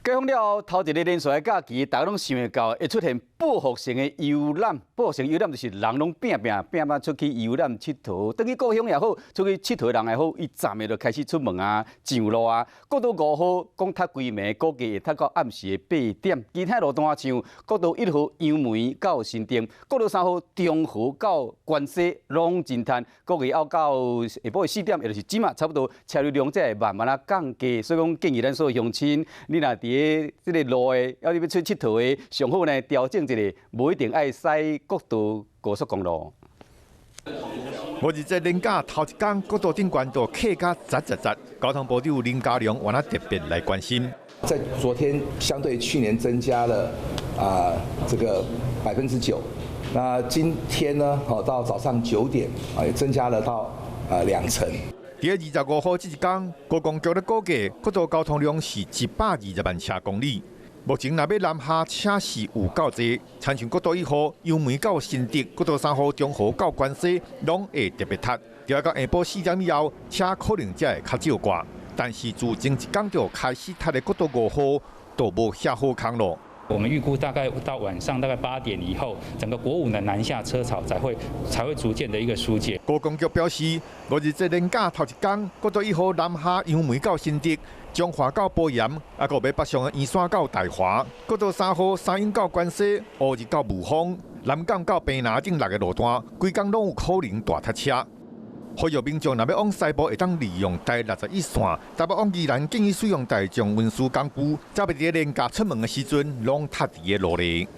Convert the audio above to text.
解封了後，頭一个連續的假期，大家攏想會到會出現報復性的遊覽。報復性遊覽就是人攏拚拚拚拚出去遊覽𨑨迌，轉去故鄉也好，出去𨑨迌的人也好，伊站的就開始出門啊、上路啊。國道五號講塞規暝，估計會塞到暗時的8點。其他路段像國道1號楊梅到新店，國道3號中和到關西攏真塞，估計要到下晡的4點，也就是這馬差不多車流量才會慢慢仔降低。所以講建議咱所有鄉親，你若佇咧這个路的，抑欲出去𨑨迌的，上好呢調整一下，無一定愛駛國道高速公路。五日節連假頭一工，國道頂懸就客甲擠擠擠，交通部長林佳龍原來特別來關心。在昨天相對去年增加了這個9%，那今天呢，好到早上9點啊，也增加了到2成。佇25號這一工，高公局咧估計，國道交通量是120萬車公里。目前若欲南下車是有夠濟，親像國道1號楊梅到新竹，國道3號中和到關西，攏會特別塞。著愛到下晡4點以後，車可能才會較少掛。但是自前一工就開始塞的國道5號，就無遐好康囉。我們預估大概到晚上大概8點以後，整個國五的南下車潮才會逐漸的一個疏解。高公局表示，五日節連假頭一工，國道1號南下楊梅到新竹，彰化到埔鹽，抑閣欲北上的圓山到大華，國道3號三莺到關西，烏日到霧峰，南港到屏南等六个路段，規工攏有可能大塞車。呼籲民眾若欲往西部，會當利用台61線；台北往宜蘭建議使用大眾運輸工具，才袂佇連假出門的時陣攏塞佇咧路內。